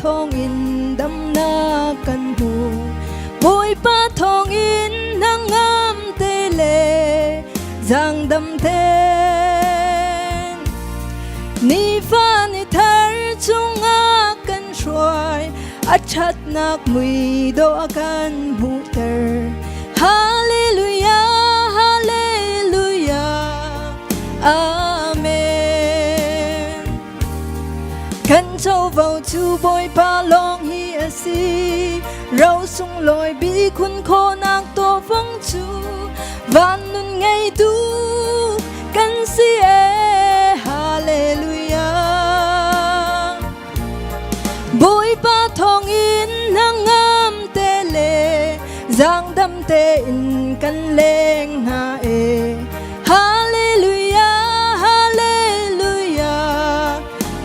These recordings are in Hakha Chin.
thawngin damnak kan hmu. Bawipa thawngin hnangam te le zaangdam ten. Nifa ni thar chungah kan hruai, a ṭhatnak mui dawh a kan hmuhter. Hallelujah, Hallelujah, Amen. Kan covo cu Bawipa lawng hi a si. Ro sunglawi bi khun khawhnak tawfang cu van nun ngeitu kan si e. Hallelujah. Bawipa thawngin hnangam te le zaangdam tein kan leng hna e. Hallelujah, Hallelujah,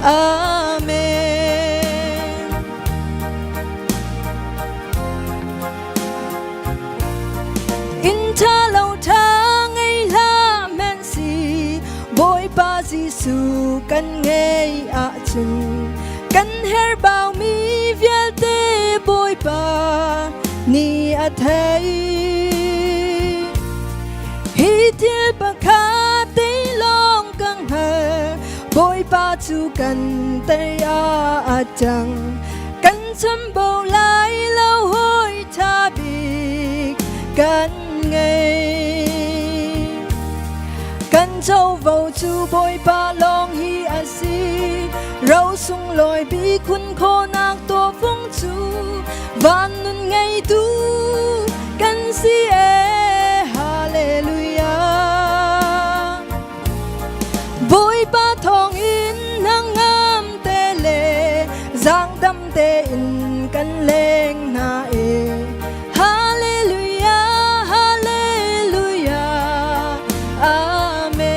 Amen. Inn ṭha lo ṭha ngei hlah men si, Bawipa Jesuh kan ngei ahcun kan herhbaumi vialte Bawipa nih a thei. Hi thil pakhat te lawng ka hngal, Bawipa cu kan tei a cang. Kan chambau lai lo hawi ṭha bik kan ngei. Kan covo cu Bawipa lawng hi a si. Ro sunglawi bi khun khawhnak tawfung cu van nun ngeitu kan si e. Hallelujah. Bawipa thawngin hnangam te le zaangdam tein kan leng hna e. Hallelujah, Hallelujah, Amen.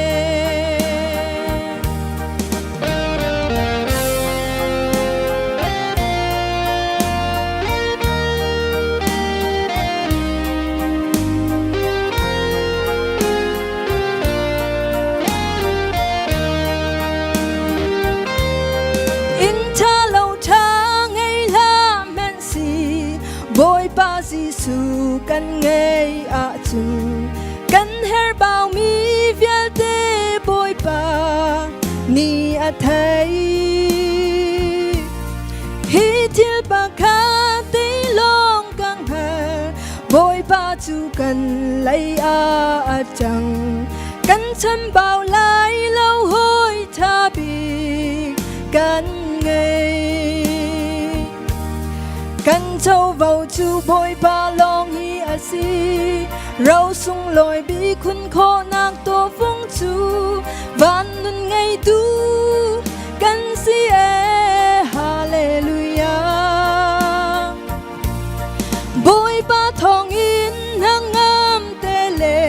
Inn ṭha lo ṭha ngei hlah hmanh si, Bawipa Jesuh kan ngei ahcun kan herhbaumi vialte Bawipa nih a thei. Hi thil pakhat te lawng ka hngal, Bawipa cu kan lei ah a cang. Kan chambau lai lo hawi ṭha bik kan ngei. Kan covo cu Bawipa lawng hi a si. Ro sunglawi bi khun khawhnak tawfung cu van nun ngeitu kan si e. Hallelujah. Bawipa thawngin hnangam te le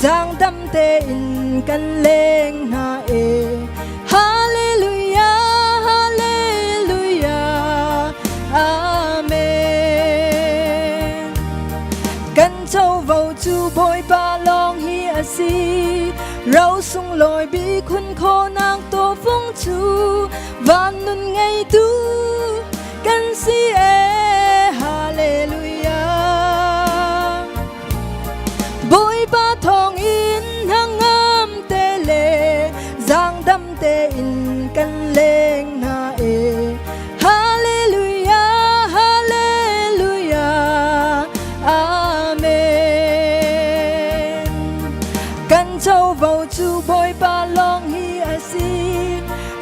zaangdam tein kan leng hna e. Hallelujah, Hallelujah, Amen. Kan covo cu Bawipa lawng hi a si. Ro sunglawi bi khun khawhnak tawfung cu van nun ngeitu kan si e. Hallelujah. Bawipa thawngin hnangam te le zaangdam tein kan leng hna e. Hallelujah, Hallelujah, Amen. Kan covo cu Bawipa lawng hi a si.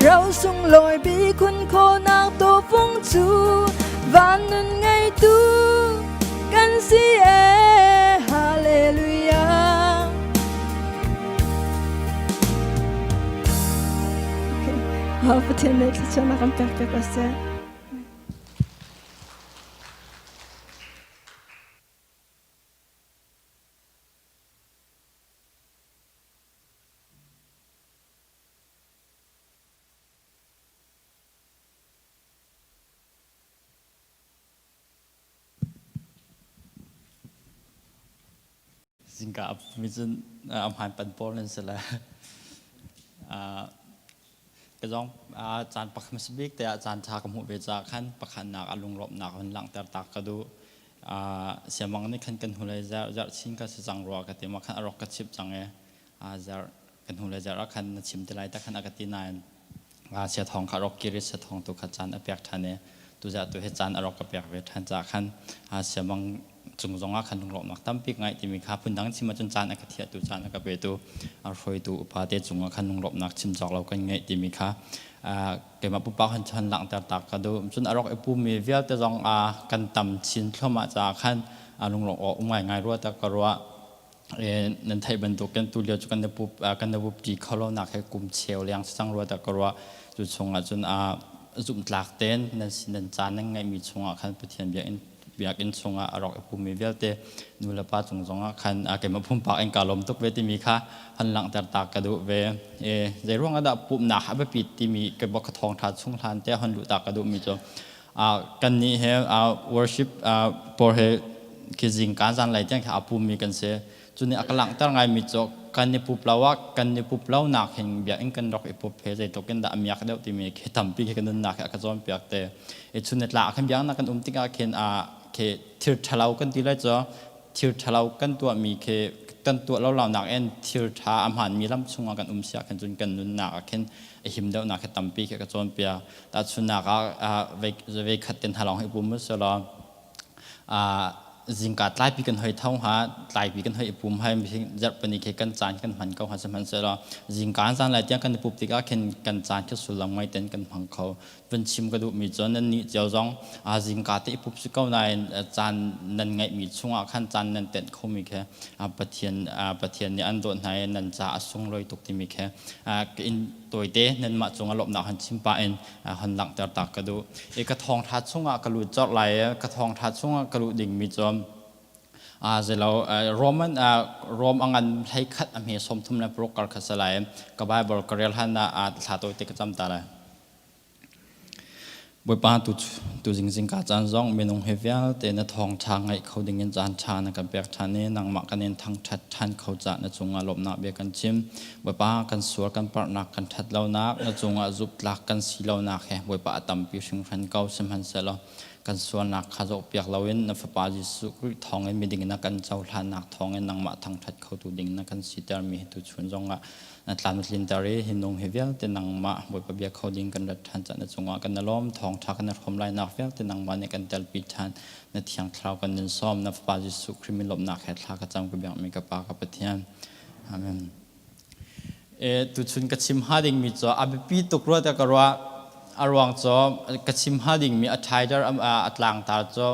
Ro sunglawi bi khun khawhnak tawfung cu van nun ngeitu kan si e. Hallelujah. Okay. Pathian nih thluachuahnak kan pek piak ko seh. Zingka mi cun a hmaan pan pawl nan si le. Ka zong caan pakhat hmasa bik te ah caan ṭha ka hmuh ve caah khan pakhatnak a lunglawmhnak hun langhter tak ka duh. Siamang nih khan kan hnulei zarh zarh chin ka si cang rua ka ti ma khan a rak ka chimh cang i zarh kan hnulei zarh ah khan na chim te lai ta khan a ka ti nain sia thawng kha rak kir i sia thawng tu kha caan a pek ṭhan i tuzarh tu hi caan a rak ka pek ve ṭhan caah khan siamang cung zongah khan lunglawmhnak tampi ka ngeih timi kha phundang chim ahcun caan a ka thiahtu caan a ka petu a hruaitu upa te cungah khan lunglawmhnak chim cawk lo kan ngeih timi kha keimah pumpak han chan langhter tak ka duh. Cun a rak i pummi vialte zong kan tam chin thluahmah caah khan lunglawmh awk um ngaingai rua ta ka ruah. Nan theih bantukin tulio cu kan i pup kan i pupṭi kho lonak he kum cheu leng si cang rua dah ka ruah. Cu chungah cun zumhtlak tein nan sin nan caan nan ngeihmi chungah khan Pathian biakinn biakinn chungah a rak i pummi vialte nu le pa cung zongah khan keimah pumpak in kaa lawm tuk ve timi kha han langhter ta ka duh ve. Zei ruangah dah pumhnak a biapit timi ka ka thawngṭha chung hlan te hon luh ta ka duhmi cu kannih he worship pawl he khi zingka zanlei tiang khi aa pummi kan si. Cu nih a ka langhter ngaimi cu kan i pup lo ah kan i pup lo nak hin biakinn kan rak i pup he zeitluk in dah a miak deuh timi khi tampi khi kan nunnak hi a ka cawnpiak te. I chun ni tlak khin biaknak kan um tikah khin khi thil ṭhalo kan ti lai cu thil ṭhalo kan tuahmi khi kan tuah lo lo nak in thil ṭha a hmaanmi lam chungah kan um si ahkhin cun kan nunnak ah khin a him deuhnak khi tampi khi ka cawnpiak. Tahchunhnak ah vei khat ten hna lawng hi pum selaw zingka tlaipi kan hoi tho hnga, tlaipi kan hoi i pum hai zarhpini khi kan caan kan hman ko hnga. Sihmanhsehlaw zingka zan lai tiang kan i pup tikah khin kan caan khi sullam ngai ten kan hmang kho. Van chim ka duhmi cu nannih cio zong zingka te i pup si ko nain caan nan ngeihmi chungah khan caan nan tenh khomi khi Pathian Pathian nih an dawt hna i nan ca a sunglawi tuk timi khi in tawite nanmah cungah lawmhnak han chim pah in hon langhter ta ka duh. I ka thawngṭha chungah ka lut colh lai i ka thawngṭha chungah ka luh dingmi cu zelo Roman Rom a ngan 11 a hme 36 kar kha si lai. Ka Bible ka rel han ah thla tawite ka cam ta lai. Bawipa, tuzing zingka caan zong minung he vialte na thawngṭha ngaih kho dingin caan ṭha na kan pek ṭhan i nangmah kan in thangṭhat ṭhan kho cah na cungah lawmhnak bia kan chim. Bawipa, kan sual kan parhnak kan ṭhat lonak, na cungah zumhtlak kan si lonak he Bawipa a tampi hringhran ko. Sihmanhsehlaw kan sualnak kha zohpiak loin na Fapa Jesuh Khrih thawngin miding na kan cohlannak thawngin nangmah thangṭhat khotu ding na kan sitermi hi tuchun zongah na tlam na tlinter i hi nung hi vialte nangmah Bawipa bia kho ding kan rat ṭhan caan na cungah kan lawm. Thawngṭha kan hrawm lainak vialte nangmah nih kan telpi ṭhan. Na Thiang Thlarau kan in sawm. Na Fapa Jesuh Khrih min lawmhnak he thla ka cam, ka biakmi ka Pa, ka Pathian. Amen. E tuchun ka chim ha dingmi cu a biapi tuk rua tiah ka ruah. A ruang cu ka chim ha dingmi a ṭhaider a tlangtar cu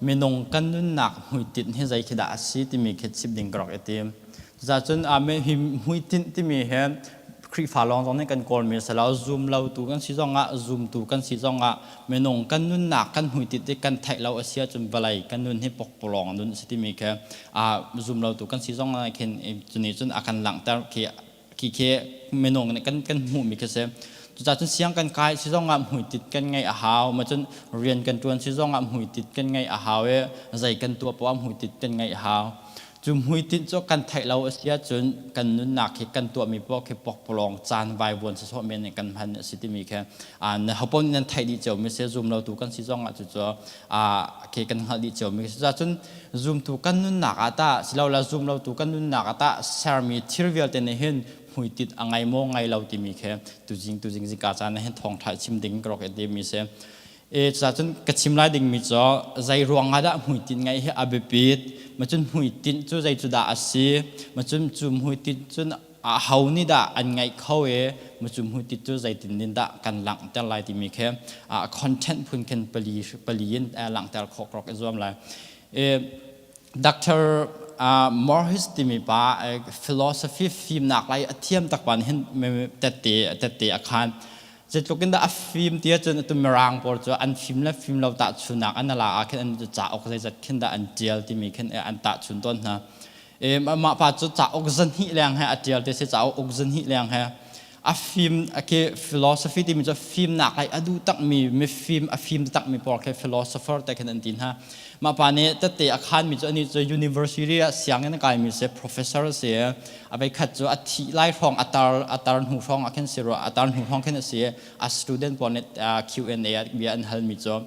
minung kan nunnak hmuitinh hi zei khi dah a si timi khi chim ding ka rak i tim. Cucaah hi hmuitinh timi hi Khrihfa lawng zong nih kan kawlmi a si lo. Zum lotu kan si zongah, zumtu kan si zongah minung kan nunnak kan hmuitinh ti kan theih lo a si ahcun vawlei kan nun hi pokpalawng nun a si timi khi zum lotu kan si zongah khin cu nih cun a kan langhter khi khi khi minung nih kan kan hmuhmi khi si. Cucaah cun siang kan kai si zongah hmuitinh kan ngeih a hau. Ma cun rian kan ṭuan si zongah hmuitinh kan ngeih a hau i zei kan tuah poah hmuitinh kan ngeih a hau. Cu hmuitinh cu kan theih lo a si ahcun kan nunnak hi kan tuahmi poah khi pokpalawng caan vaivuan sawsawh men in kan hman a si timi khi na hopaoh nih nan theih dih ciomi si. Zum lotu kan si zong ah cucu khi kan hngalh dih ciomi si. Cucaah cun zumtu kan nunnak ah tah silole zum lotu kan nunnak ah tah sermi thil vialte nih hin hmuitinh a ngei maw ngei lo timi khi tuzing tuzing zingka caan ah hin thawngṭha chim ding ka rak i timi si. Cucaah cun ka chim lai dingmi cu zei ruang ah dah hmuitinh ngeih hi a biapit, ma cun hmuitinh cu zei cu dah a si, ma cun cu hmuitinh cun aho nih dah an ngeih kho i ma cu hmuitinh cu zeitin in dah kan langhter lai timi khi content phun khin pali pali in langhter khawh ka rak i zuam lai. Dr. Morris timi pa, philosophy fimnak lai a thiam tak pa nih hin tette tette a khan. Zeitluk in dah a fim ti ahcun atu Mirang pawl cu an fim le fim lo tahchunnak an la ah khin an cauk zeizat khin dah an ṭial timi khin an tahchun tawn hna. Mah pa cu cauk 200 leng he a ṭial ti si, cauk uk 200 leng he. A fim khi philosophy timi cu fimnak lai a duh takmi mifim a fim takmi pawl khi philosopher te khin an ti hna. Mah pa nih tette a khanmi cu anih cu university ah sianginn a kaimi si, professor a si. A veikhat cu a thih lai hrawng a tar hnu hrawng ah khin si rua, a tar hnu hrawng khin a si. A student pawl nih Q&A ah bia an halmi cu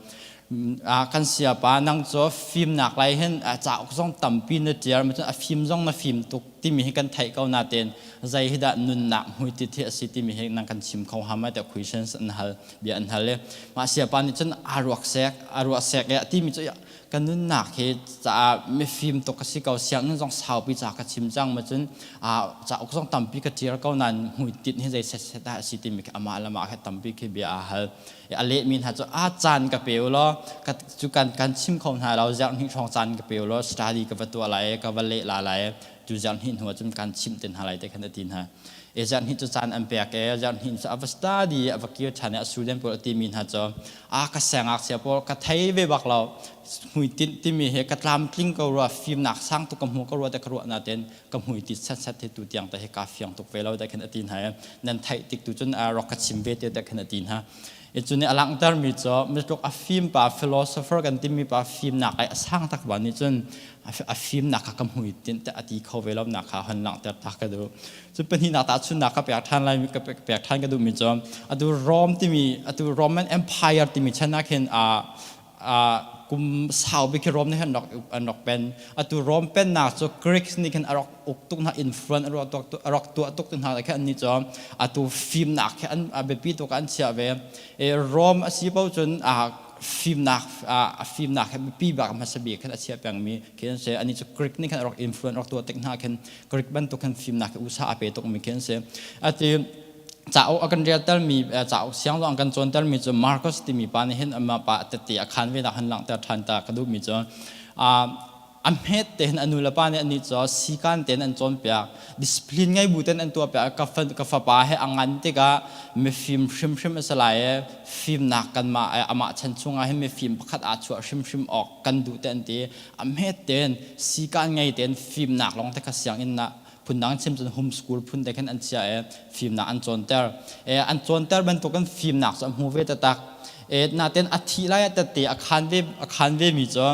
kan siapa nang cu fimnak lai hin cauk zong tampi na ṭial ma cun a fim zong na fim tuk timi hi kan theih ko nain zei hi dah nunnak hmuitit hi a si timi hi nang kan chim kho hnga ma tiah questions an hal bia an hal i mah siapa nih cun aa ruak sek aa ruah sek i timi cu ka nunnak hi caah mifim tuk ka si ko sianginn zong saupi ca ka chim cang ma cun cauk zong tampi ka ṭial ko nain hmuitinh hi zei set set dah a si timi khi amah le amah kha tampi khi bia aa hal. A lehmi hna cu a caan ka pe u law cu kan kan chim kho hna lo zarh hnih hrawng caan ka pe u law study ka va tuah lai ka va leh la lai cu zarh hnih hnu ah cun kan chimh te hna lai te khan a ti hna. E zarh hnih cu caan an pek e zarh hnih cu a va study a va kir ṭhan i a student pawl a timi hna cu a ka siangngakchia pawl ka thei ve bak lo hmuitinh timi hi ka tlamtling ko rua fimnak sang tuk ka hmu ko rua te ka ruah nain ka hmuitit setsat hi tu tiang te hi ka fiang tuk ve lo te khin a ti hna i nan theih tik tu cun rak ka chim ve te te khin a ti hna. I cu nih a langhter mi cu mitluk a fim pa philosopher kan timi pa fimnak ai a sang tak ba nih cun a fimnak kha ka hmuitinh te a ti kho ve lo nak kha hon langhter ta ka duh. Cu pahnihnak tahchunnak ka pek ṭhan lai ka pek ṭhan ka duh mi cu atu Rome timi atu Roman Empire timi chan ah khin kum sau bik khi Rome nih an rak an rak pen. Atu Rome pennak cu Greeks nih khin a rak uk tuk hna, influence a rak tuah tuk hna khin annih cu atu fimnak khi an a biapi tuk an chiah ve. Rome a si paoh cun fimnak a fimnak he biapi bak hmasa bik khin a chiah pengmi khi an si. Anih cu Greek nih khan a rak influence rak tuah tik hna khin Greek bantuk khin fimnak hi usa a pe tukmi khi an si. Ati cauk a kan reltermi cauk siang zong kan cawntermi cu Marcus timi pa nih hin amah pa tete a khan ve nak han langhter ṭhan ta ka duhmi cu a hmet te hin a nu le pa nih anih cu sikan tein an cawnpiak, discipline ngei bu ten an tuahpiak. Ka fapa he a ngan tikah mifim hrimhrim a si lai i fimnak kanmah amah chan chungah hin mifim pakhat aa chuah hrimhrim awk kan duh te an ti. A hmet tein sikan ngei tein fimnak lawng te kha sianginn ah, phundang chim cun home school phun te khin an chia i fimnak an cawnter. E an cawnter bantukin fimnak cu a hmu ve taktak. E natin a thih lai ah tette a khan ve mi cu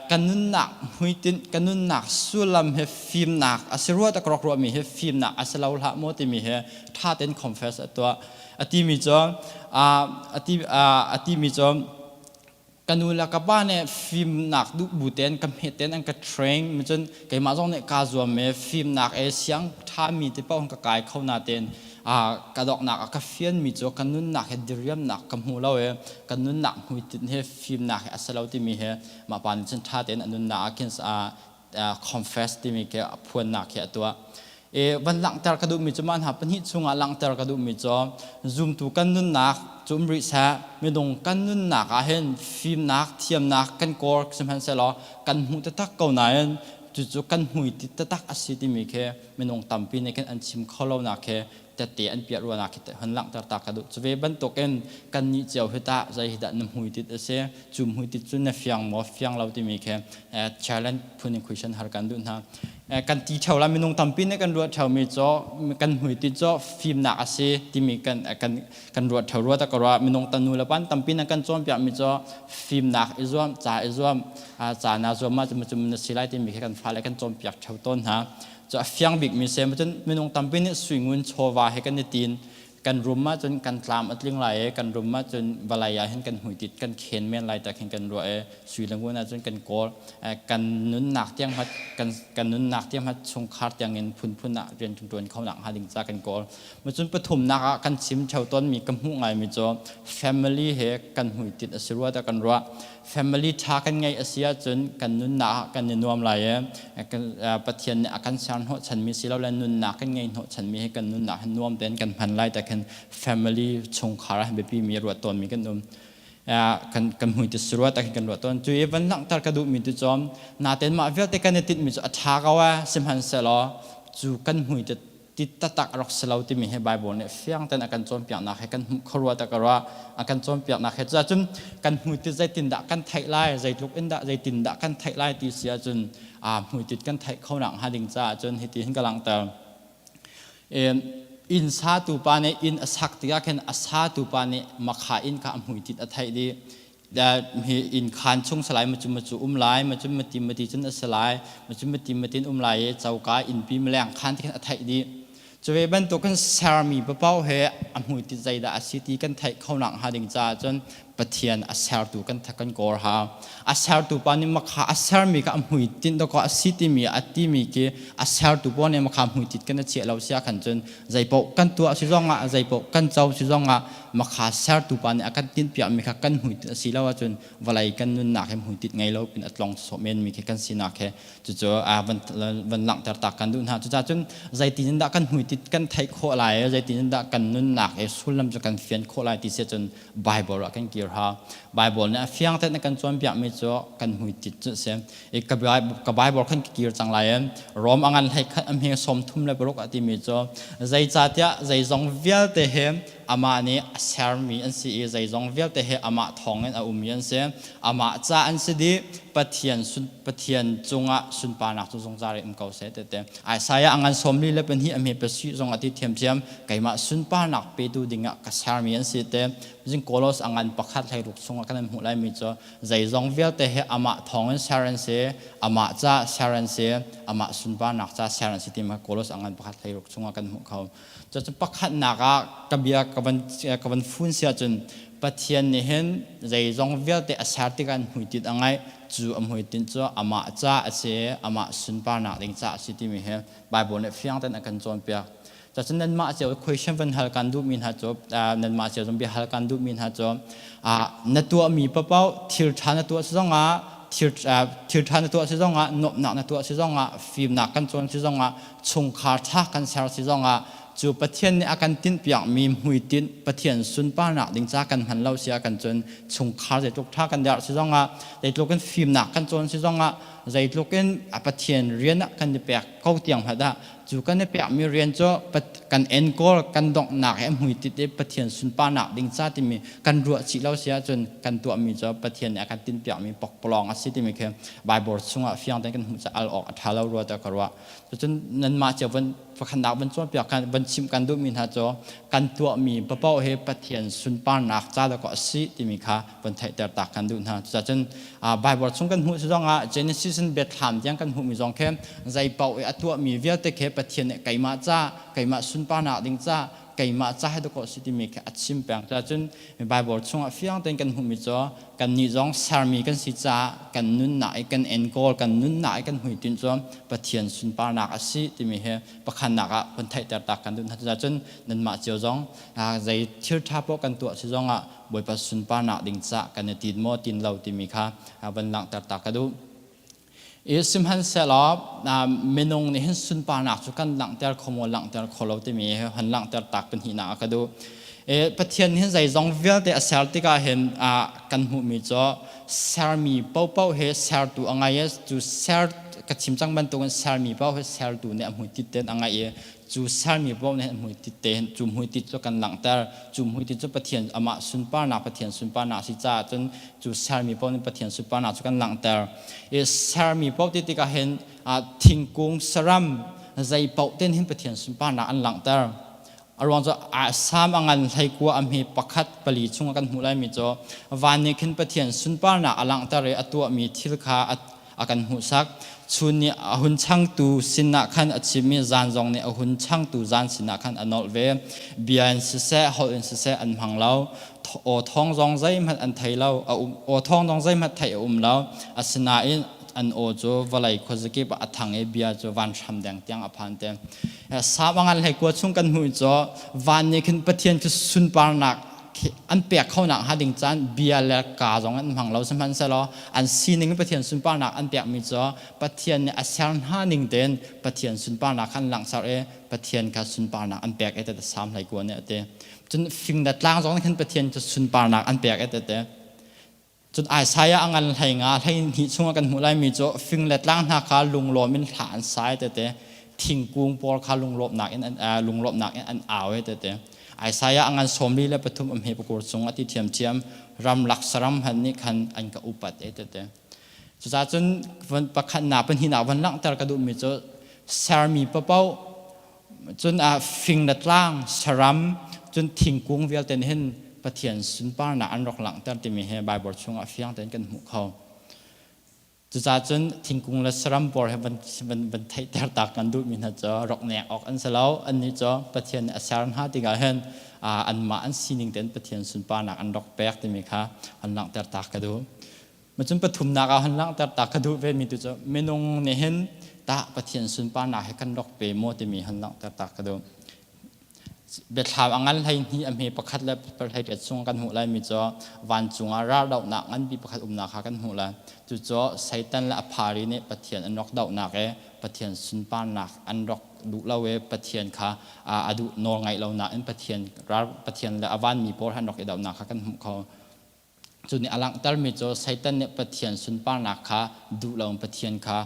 kan nunnak hmuitinh, kan nunnak sullam he fimnak a si rua tak rak ruahmi he fimnak a si lo hlah maw timi he ṭha tein confess a tuah. A timi cu a timi cu ka nu le ka pa nih fimnak duh bu tein ka hmet tein an ka train mi cun keimah zong nih kaa zuam i fimnak e siang ṭhami te paoh ka kai kho nain ka donghnak ah ka fian mi cu ka nunnak he diriamnak ka hmu lo i ka nunnak hmuitinh he fimnak he a si lo timi he mah pa nih cun ṭha tein a nunnak ah khin confess timi khi a phuannak khi a tuah. E van langhter ka duhmi cu mah hna pahnih chungah langhter ka duhmi cu zumtu kan nunnak cu um rih seh, minung kan nunnak ah hin fimnak thiamnak kan kawl sihmanhsehlaw kan hmuh taktak ko nain cucu kan hmuitinh taktak a si timi khi minung tampi nih khin an chim kho lonak khi tette an piah ruangah khi hon langhter ta ka duh. Cu ve bantukin kannih cio hi tah zei hi dah na hmuitit a si, cu hmuitit cu na fiang maw fiang lo timi khi challenge phun in question har kan duh hna. Kan ti theo la, minung tampi nih kan ruah theomi cu kan hmuitit cu fimnak a si timi kan kan kan ruah theo rua ta ka ruah. Minung tanu le pan tampi nih kan cawnpiak mi cu fimnak i zuam, ca i zuam, ca na zuam ah cun na si lai timi khi kan fale kan cawnpiak theo tawn hna. Cu a fiang bikmi si. Cun minung tampi nih suingun chawva he kan i tin. Kan rum ahcun kan tlam a tling lai i kan rum ahcun vawlei ah hin kan hmuitit kan khen men lai tak hin kan ruah i sui le ngun ahcun kan kawl. Kan nunnak tiang hmat kan kan nunnak tiang hmat chungkhar tiang in phunphun ah rian kan ṭuan kho nak hnga ding ca kan kawl. Cun pathumnak ah kan chim theo tawnmi ka hmuh ngaimi cu family he kan hmuitit a si rua dah kan ruah. Family ṭha kan ngeih a si ahcun kan nunnak ah kan i nuam lai i Pathian nih a kan ser hnawhchanmi silole nunnak kan ngei hnawhchanmi hi kan nunnak hi nuam tein kan hman lai ti khin family chungkhar ah biapi mi ruat tawnmi kan um. Kan kan hmui ti si rua tak kan ruah tawn. Cu i van langhter ka duhmi tu cu natein mah vialte kan i tinhmi cu a ṭha ko ee, sihmanhsehlaw cu kan hmui ti ti taktak a rak si lo timi hi Bible nih fiang tein a kan cawnpiaknak he kan hmuh khuaruah tak ruah a kan cawnpiaknak he cun kan hmuitit zeitindah kan theih lai, zeitluk in dah, zeitindah kan theih lai ti si ahcun a hmuitit kan theih kho nak hnga ding caah cun hiti hin ka langhter. Inn satu pa nih inn a sak tikah khin a satu pa nih makha inn kha a hmuitinh a theih dih. Hi inn khaan chung salai macu macu um lai, macu mati mati cun a si lai, macu mati matin um lai i coka innpi maleng khaan ti khin a theih dih. Cu ve bantukin sermi paoh he a hmuitinh zeidah a si ti kan theih kho nak hnga ding caah cun Pathian a sertu kan kan kawl hau. A sertu pa nih makha a sermi kha a hmuitinh dawkaw a si timi a timi khi a sertu pawl nih makha hmuitinh kan i chiah lo sia khan cun zeipaoh kan tuah si zongah zeipaoh kan co si zongah makha sertu pa nih a kan tinhpiakmi kha kan hmuitinh a si lo ahcun vawlei kan nunnak he hmuitinh ngei lo pin a tlong sawh menmi khi kan sinak he cucu van langhter tak kan duh hna. Cucaah cun zeitin in dah kan hmuitinh kan theih khawh lai zeitin in dah kan nunnak i sullam cu kan fian khawh lai ti si ahcun Bible ah kan kir ha. Bible nih a fiang tein a kan cawnpiakmi cu kan hmuitinh cu a si. I ka Bible khan ka kir cang lai in Rom a ngan hlei khat a hme 36 a timi cu zeicahtiah zeizong vialte he amah nih a sermi an si i zeizong vialte he amah thawngin a ummi an si. Amah ca an si dih. Pathian Pathian cungah sunparnak cu zungzal in um ko seh tete. Isaiah a ngan 42 a hme pasih zong a ti thiamthiam keimah sunparnak petu dingah ka sermi an si te. Zing Kolos a ngan pakhat hlei ruk chungah kan hmuh laimi cu zeizong vialte hi amah thawngin ser an si, amah ca ser an si, amah sunparnak ca ser an si timi Kolos a ngan pakhat hlei ruk chungah kan hmuh kho. Cucu pakhatnak ah ka bia ka van fun si ahcun Pathian nih hin zeizong vialte a ser tikah an hmuitinh a ngeih. Cu a hmuitinh cu amah ca a si, amah sunparnak ding ca a si timi hi Bible nih fiang tein a kan cawnpiak. Cucun nanmah cio question van hal kan duhmi hna cu nanmah cio zong bia hal kan duhmi hna cu na tuahmi paoh thil ṭha na tuah si zongah thil ṭha na tuah si zongah nuamhnak na tuah si zongah fimnak kan cawn si zongah chungkhar ṭha kan ser si zongah cu Pathian nih a kan tinhpiakmi hmuitinh Pathian sunparnak ding ca kan hman lo si ah kan cun chungkhar zeitluk ṭha kan derh si zongah zeitluk in fimnak kan cawn si zongah zeitluk in a Pathian rian ah kan i pek ko tiang hmanh ah cu kan i pekmi rian cu kan enkawl kan donghnak he hmuitit i Pathian sunparnak ding ca timi kan ruah chih lo si ahcun kan tuahmi cu Pathian nih a kan tinhpiakmi pokpalawng a si timi khi Bible chungah fiang tein kan hmuh ca al awk a ṭha lo rua tiah ka ruah. Cucun nanmah cio van pakhatnak van cawnpiak kan van chimh kan duhmi hna cu kan tuahmi paoh hi Pathian sunparnak ca dakaw a si timi kha van theihter tak kan duh hna. Cucun Bible chung kan hmuh zongah Genesis in Biathlam tiang kan hmuhmi zong khi zei paoh i a tuahmi vialte khi Pathian nih keimah ca, keimah sunparnak ding ca, keimah ca he dakaw a si timi khi a chim peng. Cucun Bible chungah fiang tein kan hmuhmi cu kannih zong sermi kan si caah kan nunnak i kan enkawl, kan nunnak i kan hmuitinh cu Pathian sunparnak a si timi hi pakhatnak ah hun theihter tak kan duh hna. Cucun nanmah cio zong zei thil ṭha paoh kan tuah si zongah Bawipa sunparnak ding cah kan i tin maw tin lo timi kha van langhter ta ka duh. I sihmanhsehlaw minung nih hin sunparnak cu kan langhter kho maw langhter kho lo timi hi hon langhter tak pahnihnak ah ka duh. Pathian hin zeizong vialte a ser tikah hin kan hmuhmi cu sermi paohpaoh hi sertu a ngei i cu ser ka chim cang bantukin sermi paoh hi sertu nih a hmuitit tein a ngeih i cu sermi paoh nih hmuitit te cu hmuitit cu kan langhter. Cu hmuitit cu Pathian amah sunparnak Pathian sunparnak a si caah cun cu sermi paoh nih Pathian sunparnak cu kan langhter. I sermi paoh ti tikah hin thingkung saram zei paoh ten hin Pathian sunparnak an langhter. A ruang cu Salm a ngan hleikua a hme pakhat pali chungah kan hmuh laimi cu van nih khin Pathian sunparnak a langhter i a tuahmi thil kha a kan hmuhsak. Chun nih a hun changtu sinah khan a chim i zan zong nih a hun changtu zan sinah khan a nolh ve. Bia in siseh, holh in siseh an hmang lo. Aw thawng zong zeihmanh an thei lo. Aw thawng zong zeihmanh theih a um lo. Asinain an aw cu vawlei khuazakip ah a thang i bia cu vanhram deng tiang a phan te. Salm a ngan hlei kua chung kan hmuh cu van nih khin Pathian cu sunparnak an pek kho nak hnga ding caan bia le ka zong an hmang lo sihmanhsehlaw an sining in Pathian sunparnak an pekmi cu Pathian nih a ser hna ning tein Pathian sunparnak kha an langhter i Pathian kha sunparnak an pek i ti Salm hlei kua nih a ti. Cun fing le tlang zong nih khin Pathian cu sunparnak an pek i ti. Cun Isaiah a ngan hlei nga hlei hnih chungah kan hmuh laimi cu fing le tlang hna kha lunglawm in hla an sai tete, thingkung pawl kha lunglawmhnak in an lunglawmhnak in an au tete. Isaiah a ngan 43 a hme pakur cung a ti thiamthiam ramlak saram han nih khan an ka upat e tete. Cucaah cun pakhatnak pahnihnak van langhter ka duhmi cu sermi paoh. Cun fing le tlang, saram, cun thingkung vialte nih hin Pathian sunparnak an rak langhter timi hi Baibal chungah fiang tein kan hmuh kho. Cucaah cun thingkung le saram pawl he van, van, van theihter tak kan duhmi hna cu rak nek awk an si lo. Annih cu Pathian nih a ser hna tikah hin anmah an sining tein Pathian sunparnak an rak pek timi kha an langhter tak ka duh. Macun pathumnak ah han langhter ta ka duh vemi tu cu minung nih hin tah Pathian sunparnak he kan rak pe maw timi han langhter ta ka duh. Biathlam a ngan hlei hnih a hme pakhat le hlei riat chung kan hmuh laimi cu vancung ah raldohnak nganpi pakhat umnak kha kan hmuh lai. Cucu Satan le a phari nih Pathian an rak dohnak i Pathian sunparnak an rak duh lo i Pathian kha a duh nawl ngaih lonak in Pathian ral Pathian le a vanmi pawl han rak i dohnak kha kan hmuh kho. Cu nih a langhtermi cu Satan nih Pathian sunparnak kha duh lo in Pathian kha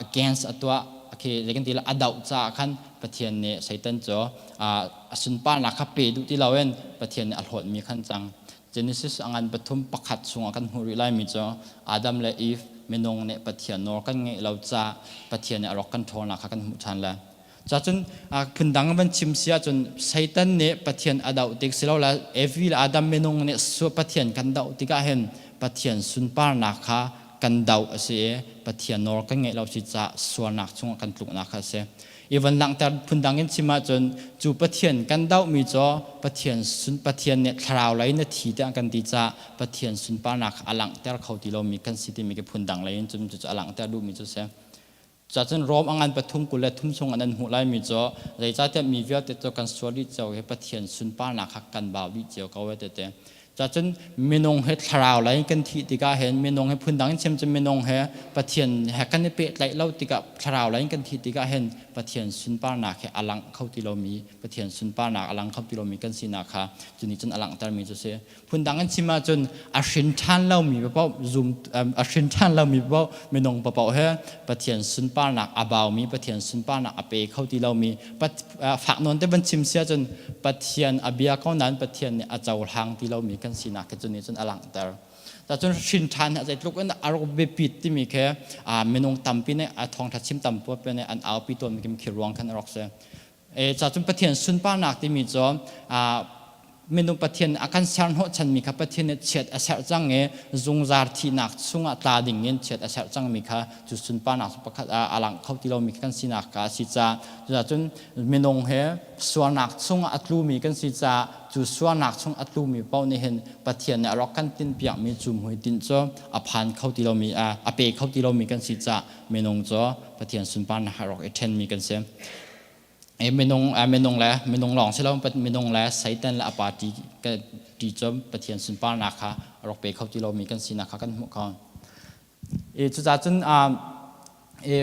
against a tuah. Okay, zei kan ti lai, a doh caah khan Pathian nih Satan cu a sunparnak kha pe duh ti loin Pathian nih a hlawtmi khan cang. Genesis a ngan pathum pakhat chungah kan hmuh rih laimi cu Adam le Eve minung nih Pathian nawl kan ngeih lo caah Pathian nih a rawk kan ṭhawlnak kha kan hmuh ṭhan lai. Cacun phundang van chim si ahcun Satan nih Pathian a doh tik silole Evi le Adam minung nih Pathian kan doh tikah hin Pathian sunparnak kha kan doh a si i Pathian nawl kan ngeih lo si caah sualnak chungah kan tluknak kha a si. I van langhter phundang in chim ahcun cu Pathian kan dohmi cu Pathian sun Pathian nih thlarau lei na thi tiah kan ti caah Pathian sunparnak kha a langhter kho ti lomi kan si timi khi phundang lei in cun cucu a langhter duhmi cu a si. Cacun Rom a ngan pathum 23 chung an an hmuh laimi cu zeicahtiah mi vialte cu kan sual dih cio hi Pathian sunparnak kha kan bau dih cio ko e tete. Cacun minung he thlarau lei kan thih tikah hin minung he phundang in chim cun minung he Pathian he kan i pehtlaih lo tikah thlarau lei kan thih tikah hin Pathian sunparnak he a lang kho ti lomi Pathian sunparnak a lang kho ti lomi kan sinak kha cu nih cun a langhtermi cu si. Phundang an chim ahcun a hrin ṭhan lomi paoh zum a hrin ṭhan lomi paoh minung paoh he Pathian sunparnak a baumi Pathian sunparnak a pe kho ti lomi fak nawn te van chim si ahcun Pathian a bia ko nain Pathian nih a cohlang ti lomi kan sinak khi cu nih cun a langhter. Cun hrin ṭhan hi zeitluk in a rak biapit timi khi minung tampi nih a thawngṭha chim tampi nih an aupi tawnmi khi ruang khan a rak si. Ca cun Pathian sunparnak timi cu minung Pathian a kan ser hnawhchanmi kha Pathian nih chiat a serh cang i zungzal thihnak chungah tla ding in chiat a serh cangmi kha cu sunparnak cu pakhat a lang kho ti lomi kan sinak kha a si caah cucun minung he sualnak chungah a tlumi kan si caah cu sualnak chung a tlumi paoh nih hin Pathian nih a rak kan tinhpiakmi cu hmuitinh cu a phan kho ti lomi a pe kho ti lomi kan si caah minung cu Pathian sunparnak a rak i ṭhenmi kan si. Minung minung le minung lawng si lo minung le Satan le a party ti cu Pathian sunparnak kha a rak pe kho ti lomi kan sinak kha kan hmuh ko. I cucaah cun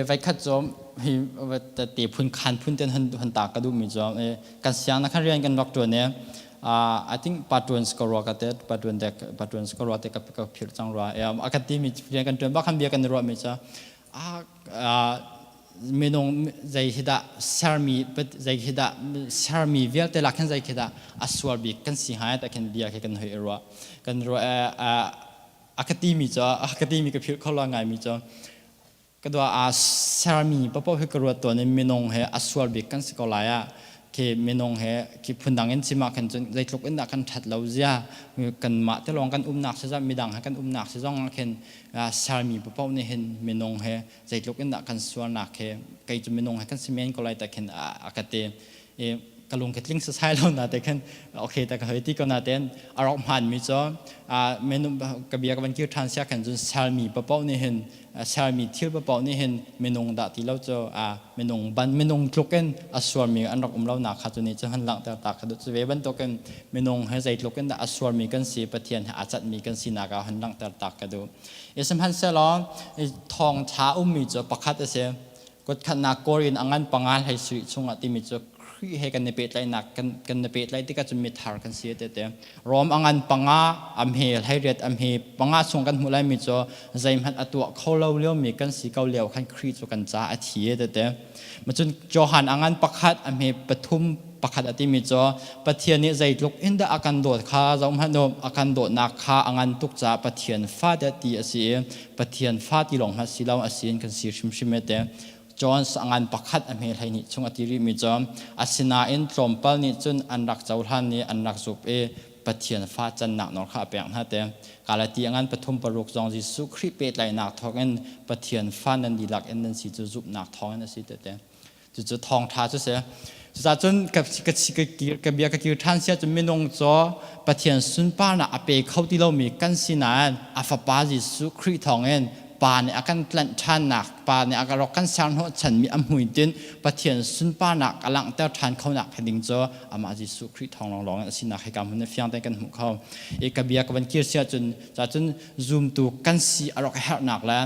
voikhat cu hi te phun khan phun ten hun ta ka duhmi cu kan siang na khan rian kan rak ṭuan i I think patuan skarua ka te patuan dek patuan skarua te ka ka phir cang rua a kan ti mi rian kan ṭuan bak khan bia kan ruah mi cu minung zei hi dah sermi zei hi dah sermi vialte lak khin zei khi dah a sual bik kan si hnga ta khin bia khi kan hoi ruah kan ruah a ka ti mi cu a ka ti mi ka philh kho lo ngai mi cu ka dua a sermi papo hi ka ruat tawn in minung he a sual bik kan si ko lai ah khi minung he khi phundang in chim ah khan cun zeitluk in dah kan ṭhat lo zia kanmah te lawng kan umnak si zong midang he kan umnak si zong ah khin sermi paoh nih hin minung he zeitluk in dah kan sualnak he kei cu minung he kan si men ko lai ta khin a ka ti i ka lung ka tling sasai lo na te khin okay ta ka hoi ti ko na ten a rak hmaan mi cu minung ka bia ka van kir ṭhan sia khan cun sermi paoh nih hin sermi thil paoh nih hin minung dah ti lo cu minung ban minung tluk in a sualmi an rak um lo nak kha cu nih cu han langhter ta kha cu ve bantukin minung he zeitluk in dah a sualmi kan si Pathian he aa catmi kan sinak ah han langhter ta ka duh i sihmanhsehlaw thawngṭha ummi cu pakhat a si kutkhatnak Korin a ngan panga hlei sarih chungah timi cu Khrih he kan i pehtlaihnak kan i pehtlaih tikah cun mithar kan si tete Rom a ngan panga a hme hlei a hme panga chung kan hmuh laimi cu zeihmanh a tuah kho lo liomi kan si ko lio khan Khrih cu kan ca a thi tete macun Johan a ngan pakhat a hme pathum pakhat a timi cu Pathian nih zeitluk in dah a kan dawt kha zohhmanh u a kan dawtnak kha a ngan tuk caah Pathian fa dah ti a si i Pathian fa ti lawng hmanh si lo a si in kan si hrimhrim te. John ngan pakhat a hme 12 chung a ti rihmi cu asinain tlawmpal nih cun an rak cohlan i an rak zup i Pathian fa cannak nawl kha a pek hna te. Galati a ngan pathum paruk zong Jesuh Khrih pehtlaihnak thawngin Pathian fa nan dihlak in nan si cu zumhnak thawngin a si te te. Cucu thawngṭha cu si. Cucaah cun ka bia ka kir ṭhan sia cun minung cu Pathian sunparnak a pe kho ti lomi kan si nain a fapa Jesuh Khrih thawngin Pa nih a kan tlanh ṭhannak, Pa nih a ka rawk kan serhnawh chanmi a hmuitinh Pathian sunparnak a langhter ṭhan khonak ding cu amah Jesuh Khrih thawng lawnglawng in a sinak hika hmun fiang tein kan hmuh kho. I ka bia ka van kir sia cun cun zumtu kan si a rak herhnak le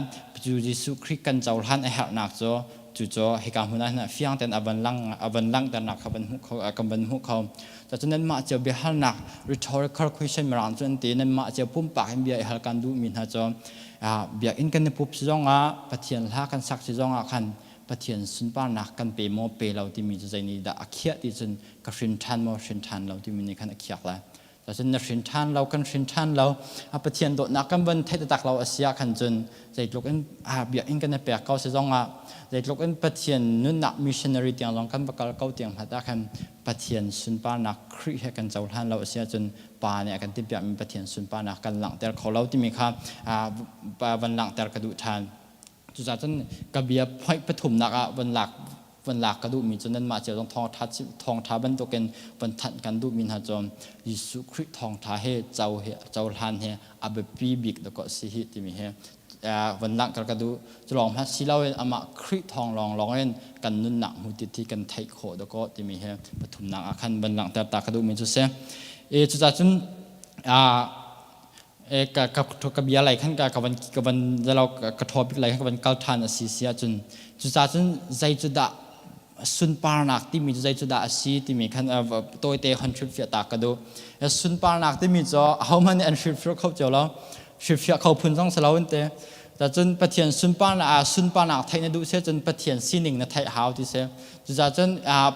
cu Jesuh Khrih kan cohlan a herhnak cu cucu hika hmun ah hin fiang tein a van lang a van langhternak kha van hmuh kho kan van hmuh kho. Cun nanmah cio biahalnak rhetorical question mirang cu an ti nanmah cio pumpak in bia i hal kan duhmi hna cu biakinn kan i pup si zongah Pathian hla kan sak si zongah khan Pathian sunparnak kan pe maw pe lo timi cu zei nih dah a khiah ti cun ka hrin ṭhan maw hrin ṭhan lo timi nih khan a khiak lai. Cun na hrin ṭhan lo kan hrin ṭhan lo a Pathian dawtnak kan van theih taktak lo a si ah khan cun zeitluk in biakinn kan i pek ko si zongah zeitluk in Pathian nunnak missionary tiang zong kan va kal ko tiang hmanh ah khan Pathian sunparnak Khrih he kan cohlan lo a si ahcun Pa nih a kan timhpiakmi Pathian sunparnak kan langhter kho lo timi kha van langhter ka duh ṭhan. Cucaah cun ka bia point pathumnak ah van lak van lak ka duhmi cu nanmah cio zong thawngṭha thawngṭha bantukin van thanh kan duhmi hna cu Jesuh Khrih thawngṭha he co he cohlan he a biapi bik dawkaw si hi timi hi van langhter ka duh. Cu lawng hmanh si loin amah Khrih thawng lawnglawng in kan nunnak hmuhtit hi kan theih khawh dawkaw timi hi pathumnak ah khan van langhter ta ka duhmi cu si. E cucaah cun ka ka ka bia lei khan ka ka van ka van zalo ka topic lei khan ka van kal ṭhan a si si ahcun cucaah cun zei cu dah sunparnak timi cu zei cu dah a si timi khan tawite hon hrilhfiah ta ka duh. Sunparnak timi cu ahohmanh nih an hrilhfiah kho cio lo. Hrilhfiah kho phun zong si lo in te. Cun Pathian sunparnak ah sunparnak theih na duh si cun Pathian sining na theih hau ti si. Cucaah cun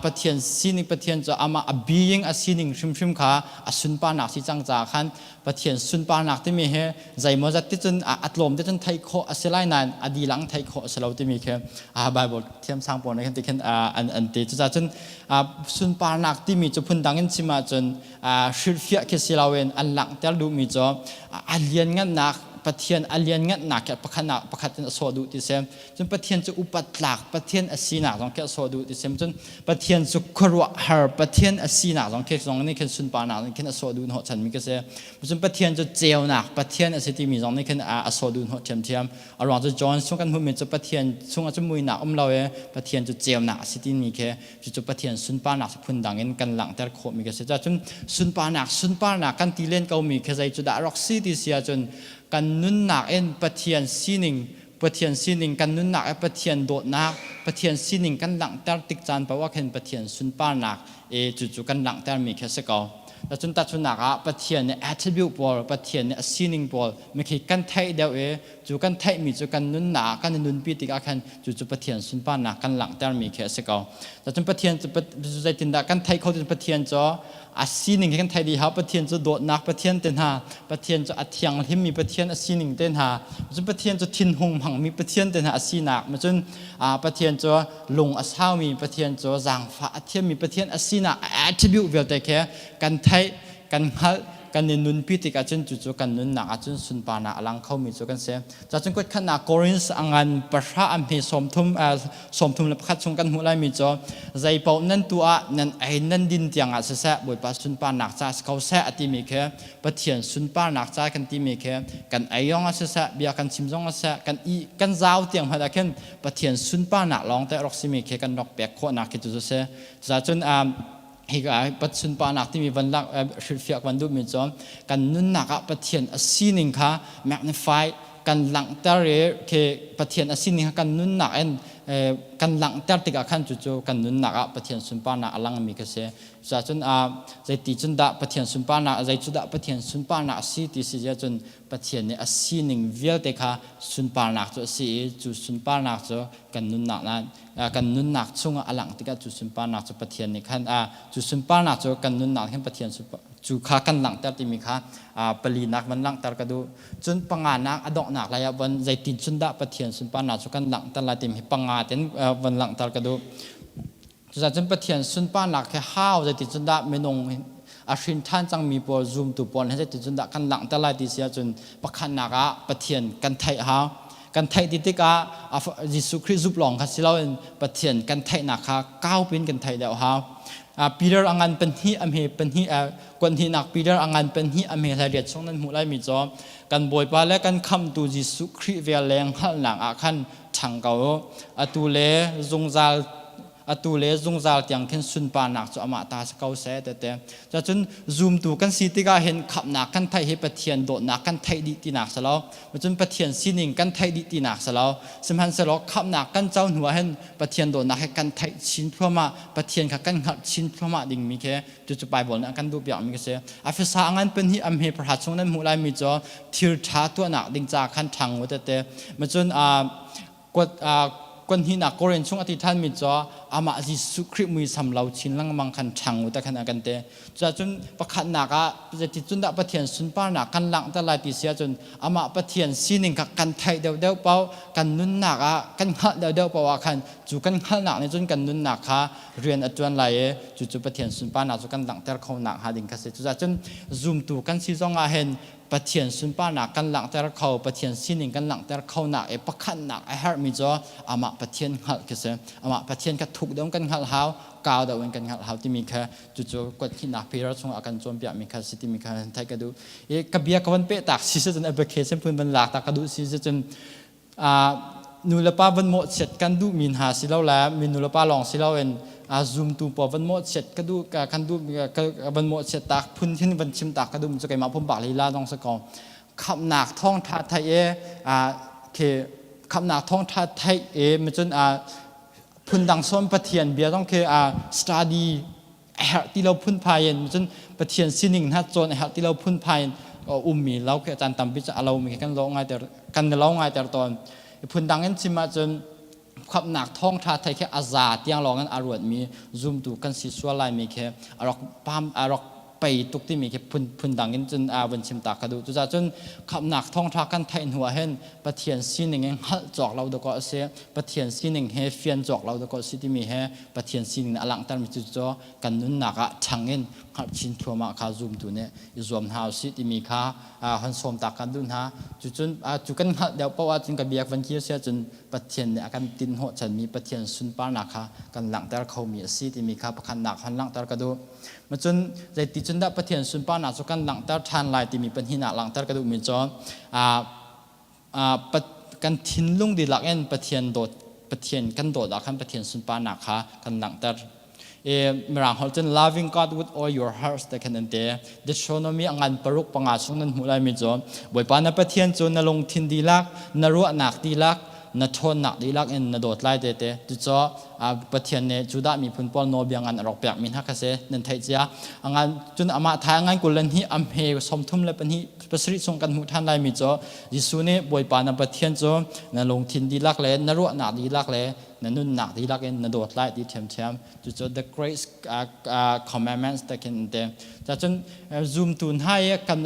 Pathian sining Pathian cu amah a being a sining hrimhrim kha a sunparnak si cang caah khan Pathian sunparnak timi hi zeimawzat ti cun a tlawm te cun theih khawh a si lai nain a dilang theih khawh a si lo timi khi Bible thiamsang pawl nih khan ti khin an ti. Cucaah cun sunparnak timi cu phundang in chim ahcun hrilhfiah khi si loin an langhter duhmi cu a lianngannak Pathian a lianngannak khi pakhat pakhat in a sawh duh ti si. Cun Pathian cu upat tlak Pathian a sinak zong khi a sawh duh ti si. Cun Pathian cu khuaruahhar Pathian a sinak zong khi zong nih khin sunparnak nih khin a sawh duh hnawh chanmi khi si. Cun Pathian cu ceunak Pathian a si timi zong nih khin a sawh duh hnawh ṭhiamṭhiam. A ruang cu John chung kan hmuhmi cu Pathian chungah cu muinak um lo i Pathian cu ceunak a si timi khi cucu Pathian sunparnak cu phundang in kan langhter khawhmi khi si. Cun sunparnak sunparnak kan ti len komi khi zei cu dah rak si ti si ahcun kan nunnak in Pathian sining Pathian sining kan nunnak i Pathian dawtnak Pathian sining kan langhter tik caan paoh ah khin Pathian sunparnak e cucu kan langhtermi khi a si ko. Cun tahchunhnak ah Pathian nih attribute pawl Pathian nih a sining pawl mikhi kan theih deuh i cu kan theihmi cu kan nunnak ah kan i nunpi tikah khan cucu Pathian sunparnak kan langhtermi khi a si ko. Cun Pathian cu zeitindah kan theih kho Pathian cu a sining khi kan theih dih hau Pathian cu dawtnak Pathian te hna Pathian cu a thianghlimmi Pathian a sining te hna cun Pathian cu thinhung hmangmi Pathian te hna a sinak cun Pathian cu lung a saumi Pathian cu zaangfah a thiammi Pathian a sinak attribute vialte khi kan theih kan hngalh kan i nunpi tikah cun cucu kan nunnak ah cun sunparnak a lang khomi cu kan si. Cacun kuatkhatnak Korinth a ngan pahra a hme 31 chung kan hmuh laimi cu zeipaoh nan tu ah nan ei nan din tiang ah siseh Bawipa sunparnak ca si ko seh a timi khi Pathian sunparnak ca kan timi khi kan ei zong ah siseh bia kan chim zong ah siseh kan i kan zau tiang hmanh ah khin Pathian sunparnak lawng te rak simi khi kan rak pek khawhnak khi cu si. Cucaah hika sunparnak timi van lak hrilhfiah kan duhmi cu kan nunnak ah Pathian a sining kha magnify kan langhter i khi Pathian a sining kha kan nunnak in kan langhter tikah khan cucu kan nunnak ah Pathian sunparnak a langmi khi si. Cucaah zeiti cun dah Pathian sunparnak zei cu dah Pathian sunparnak a si ti si cun Pathian nih a sining vialte kha sunparnak cu a si i cu sunparnak cu kan nunnak kan nunnak chungah a langh tikah cu sunparnak cu Pathian nih khan cu sunparnak cu kan nunnak khan Pathian Cu kha kan langhter timi kha palinak van langhter ka duh. Cun panganak a donghnak lai ah van zeitin cun dah Pathian sunparnak cu kan langhter lai timi hi panga ten van langhter ka duh. Cucaah cun Pathian sunparnak he hau zeitin cun dah minung a hrin ṭhan cangmi pawl zumtu pawl he zeitin cun dah kan langhter lai ti si ahcun pakhatnak ah Pathian kan theih hau. Kan theih ti tikah Jesuh Khrih zup lawng kha si loin Pathian kan theihnak kha kaupi in kan theih deuh hau. Peter a ngan pahnih a hme pahnih kuanhnihnak Peter a ngan pahnih a hme hlai riat chung nan hmuh laimi cu kan Bawipa le kan Khamhtu Jesuh Khrih vel le hngalhnak ah khan ṭhang ko u. Atu le zungzal atu le zungzal tiang khin sunparnak cu amah ta si ko seh tete. Cun zumtu kan si tikah hin khamhnak kan theih hi Pathian dawtnak kan theih dih tinak si lo. Cun Pathian sining kan theih dih tinak si lo. Sihmanhsehlaw khamhnak kan co hnu ah hin Pathian dawtnak hi kan theih chin thluahmah, Pathian kha kan hngalh chin thluahmah dingmi khi cucu Bible nih a kan duhpiakmi khi si. Efesa a ngan pahnih a hme pahra chung nan hmuh laimi cu thil ṭha tuahnak ding ca khan ṭhang u tete. Cun kuanhnihnak Korin chung a ti ṭhanmi cu amah Jesuh Khrih muisam lo chin lengmang khan ṭhang u te khan a kan ti. Cuahcun pakhatnak ah zeiticun dah Pathian sunparnak kan langhter lai ti si ahcun amah Pathian sining kha kan theih deuhdeuh paoh kan nunnak ah kan hngalh deuhdeuh paoh ah khan cu kan hngalhnak nih cun kan nunnak kha rian a ṭuan lai i cucu Pathian sunparnak cu kan langhter kho nak hnga ding kha si. Cucaah zumtu kan si zong ah hin Pathian sunparnak kan langhter kho, Pathian sining kan langhter kho nak i pakhatnak a herhmi cu amah Pathian hngalh khi si. Amah Pathian kha thuk deuh in kan hngalh hau, kau deuh in kan hngalh hau timi kha cucu kuathnihnak Peter chungah a kan cawnpiakmi kha si timi kha theih ka duh. I ka bia ka van peh tak si cun application phun van lak ta ka duh si cun nu le pa van mawhchiat kan duhmi hna si lo le mi nu le pa lawng si loin zumtu pawl van mawhchiat ka duh kan duh van mawhchiat tak phun hin van chim tak ka duh cu keimah pumpak lila zong si ko. Khamhnak thawngtha theih i khi khamhnak thawngtha theih i micun phundang sawn Pathian bia zong khi study a herh ti lo phunphai in cun Pathian sining hna cawn a herh ti lo phunphai in ummi lo khi caan tampi cu a lomi khi kan lo ngai ter kan lo ngai ter tawn. Phundang in chim ahcun khamhnak thawngtha thei khi a za tiang lawng in a ruatmi zumtu kan si sual laimi khi a rak pam a rak pei tuk timi khi phun phundang in cun a vun chim ta ka duh. Cucaah cun khamhnak thawngtha kan theih hnu ah hin Pathian sining in hngalh cawk lo dawkaw a si, Pathian sining he fian cawk lo dawkaw a si timi he Pathian sining a langhtermi cu cu kan nunnak ah ṭhang in hngalh chin thluahmah kha zumtu nih i zuam hna usih timi kha hon sawm ta kan duh hna. Cucun cu kan hngalh deuh paoh ahcun ka biak van kir si ahcun Pathian nih a kan tinhnawh chanmi Pathian sunparnak kha kan langhter khomi a si timi kha pakhatnak hon langhter ka duh. Macun zeiti cun dah Pathian sunparnak cu kan langhter ṭhan lai timi pahnihnak langhter ka duhmi cu kan thinlung dihlak in Pathian dawt Pathian kan dawt ah khan Pathian sunparnak kha kan langhter. Mirang holh cun "Loving God with all your heart" te khan an ti. Deuteronomy a ngan paruk panga chung nan hmuh laimi cu Bawipa na Pathian cu na lungthin dihlak, na ruahnak dihlak, na ṭhawnnak dihlak in na dawt lai te te. Cucaah Pathian nih Judah miphun pawl nawlbia ngan a rak pekmi hna kha si nan theih cia. Ngan cun amah thai ngan 22 a hme 32 pasarih chung kan hmuh ṭhan laimi cu Jesuh nih Bawipa na Pathian cu na lungthin dihlak le na ruahnak dihlak le na nunnak dihlak in na dawt lai ti ṭhiamṭhiam. Cucu the great commandments te khin an ti. Cun zumtu hna i kan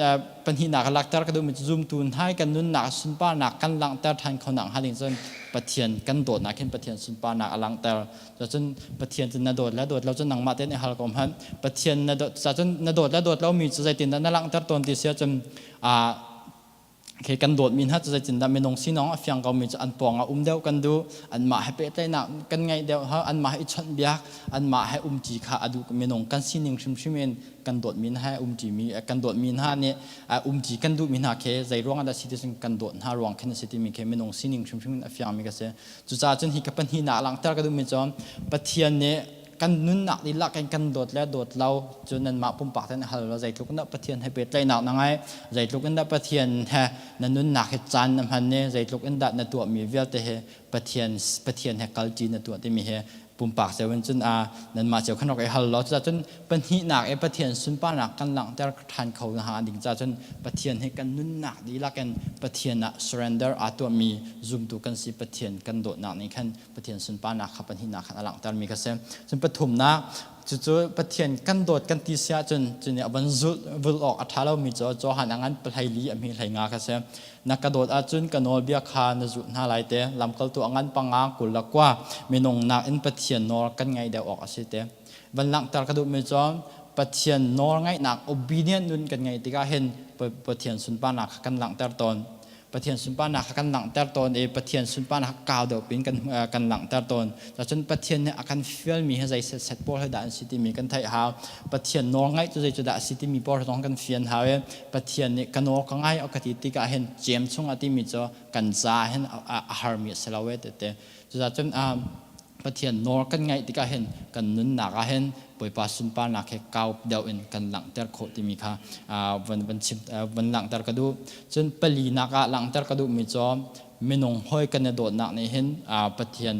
pahnihnak lakter ka duhmi cu zumtu hna i kan nunnak sunparnak kan langhter ṭhan kho nak hnga ding cun Pathian kan dawtnak hin Pathian sunparnak a langhter. Cun Pathian cu na dawt le dawt lo cu nangmah tein i hal ko hmanh. Pathian na dawt cun na dawt le dawt lomi cu zeitindah na langhter tawn ti si ahcun khi kan dawtmi hna cu zeitindah minung sinong a fiang komi cu an pawng ah um deuh kan duh, anmah he pehtlaihnak kan ngeih deuh, anmah he i chawnhbiak, anmah he umṭi kha a duh. Minung kan sining hrimhrim in kan dawtmi hna he umṭimi kan dawtmi hna nih umṭi kan duhmi hna khi zei ruang ah dah si ti cun kan dawt hna ruang khin a si timi khi minung sining hrimhrim in a fiangmi ka si. Cucaah cun hi ka pahnihnak langhter ka duhmi cu Pathian nih kan nunnak dihlak in kan dawt le dawt lo cu nanmah pumpak ten hal lo. Zeitluk in dah Pathian he pehtlaihnak na ngai, zeitluk in dah Pathian he na nunnak hi caan na hman i zeitluk in dah na tuahmi vialte hi Pathian he kalṭi na tuah timi hi pumpak cio in cun a nanmah cio khan rak i hal law. Cucaah cun pahnihnak i Pathian sunparnak kan langhter ṭhan kho na ding caah cun Pathian hi kan nunnak dihlak in Pathian ah surrender aa tuahmi zumtu kan si. Pathian kan dawtnak nih khan Pathian sunparnak kha pahnihnak khan a langhtermi kha si. Cun pathumnak. Cucu Pathian kan dawt kan ti si ahcun cu nih a van zulh vul awk a ṭha lomi cu Johan a ngan pahlei li a hmi hlei nga kha si. Na ka dawt ahcun ka nawlbia kha na zulh hna lai te. Lamkaltu a ngan panga 29 minung nakin Pathian nawl kan ngaih deuh awk a si te. Van langhter ka duhmi cu Pathian nawl ngaihnak obedient nun kan ngeih tikah hin Pathian sunparnak kha kan langhter tawn. Pathian sunparnak kha kan langhter tawn i Pathian sunparnak kha kau deuh pin kan langhter tawn. Cun Pathian nih a kan fialmi hi zei set pawl hi dah an si timi kan theih hau. Pathian nawl ngaih cu zei cu dah a si timi pawl zong kan fian hau i Pathian nih ka nawl ka ngai ka ti tikah hin jem chung a timi cu kan ca hin a harmi a si lo e tete. Cucaah cun Pathian nawl kan ngaih tikah hin kan nunnak ah hin Bawipa sunparnak he kau deuh in kan langhter khawh timi kha van van chim van langhter ka duh. Cun palinak ah langhter ka duhmi cu minung hawi kan i dawtnak nih hin Pathian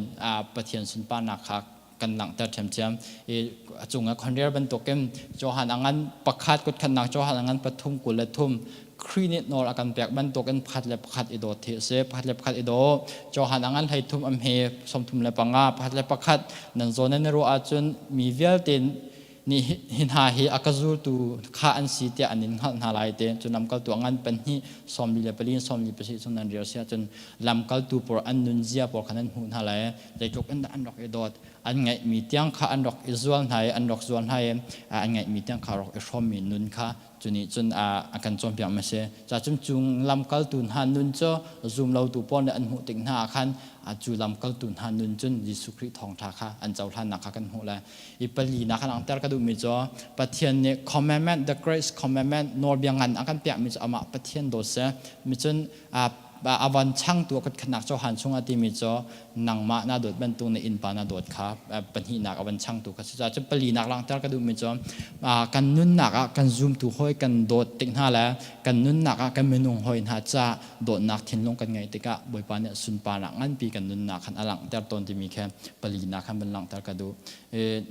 Pathian sunparnak kha kan langhter ṭhiamṭhiam. I a cung ah khonriar bantukin Johan a ngan pakhat kutkhatnak Johan a ngan pathum 23 Khrih nih nawl a kan pek bantukin pakhat le pakhat i dawt hi a si. Pakhat le pakhat i daw. Johan a ngan 13 a hme 35 pakhat le pakhat nan zawn nan i ruah ahcun mi vialte nih hi hna hi a ka zultu kha an si tiah an in hngalh hna lai te. Cun lamkaltu a ngan pahnih 44 47 chung nan rel si ahcun lamkaltu pawl an nunzia pawl kha nan hmuh hna lai. Zeitluk in dah an rak i dawt. An ngeihmi tiang kha an rak i zual hna i an rak zual hna i an ngeihmi tiang kha rak i hrawmmi nun kha cu nih cun a kan cawnpiak mi a si. Cacun cu lamkaltu hna nun cu zumlotu pawl nih an hmuh tik hna ah khan cu lamkaltu hna nun cun Jesuh Khrih thawngṭha kha an cohlannak kha kan hmuh lai. I palinak kan langhter ka duhmi cu Pathian nih commandment, the great commandment, nawlbia ngan a kan pekmi cu amah Pathian dawt si. Mi cun a van changtu a kutkhatnak Johan chungah timi cu nangmah na dawt bantuk na innpa na dawt kha pahnihnak a van changtu kha si. Cun palinak langhter ka duhmi cu kan nunnak ah kan zumtu hawi kan dawt tik hna le kan nunnak ah kan minung hawi hna ca dawtnak thinlung kan ngeih tikah Bawipa nih sunparnak nganpi kan nunnak khan a langhter tawn timi khi palinak khan van langhter ka duh.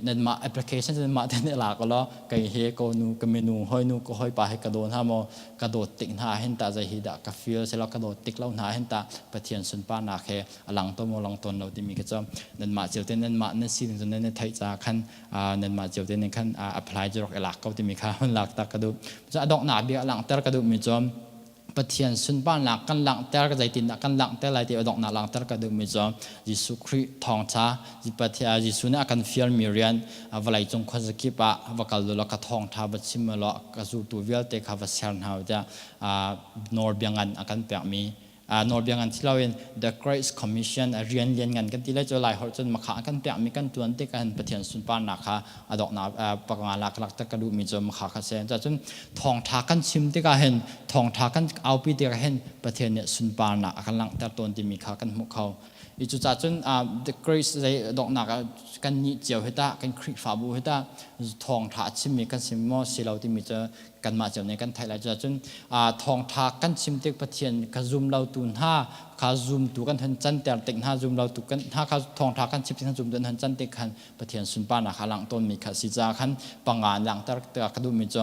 Nanmah application nanmah te nih lak law kei he ko nu ka minu hawi nu ka hawipa he ka daw hna maw ka dawt tik hna hin tah zei hi dah ka feel selaw ka dawt tik lo hna hin tah Pathian sunparnak he a lang to maw lang tawn lo timi kha cu nanmah cio te nanmah nan sining cu nan i theih caah khan nanmah cio te nih khan apply cu rak i lak ko timi kha hun lak tak ka duh. Cun a donghnak bik a langhter ka duhmi cu Pathian sunparnak kan langhter zeitindah kan langhter lai ti a donghnak langhter ka duhmi cu Jesuh Khrih thawngṭha Pathian Jesuh nih a kan fialmi rian vawleicung khuazakip ah va kal law ka thawngṭha va chim law ka zultu vialte kha va ser hna tiah nawlbia ngan a kan pekmi nawlbia ngan si loin the Great Commission rian lian ngan kan ti lai cu lai holh cun makha a kan pekmi kan tuan tik ahhin Pathian sunparnak kha a donghnak pakanga lak lak tak ka duhmi cu makha kha si. Cun thawngṭha kan chim tikah hin thawngṭha kan aupi tikah hin Pathian nih sunparnak a kan langhter tawn timi kha kan hmuh kho. I cucaah cun the grace zei donghnak ah kan nih cio hi tah kan Khrihfabu hi tah thawngṭha a chimmi kan si maw si lo timi cu kanmah cio nih kan theih lai. Cucaah cun thawngṭha kan chim tik Pathian ka zum lotu hna kha zumtu kan hun canter tik hna zum lotu kan hna kha thawngṭha kan chim tik hna zumtu an hun can tik khan Pathian sunparnak kha langh tawnmi kha si caah khan panga langhter tikah ka duhmi cu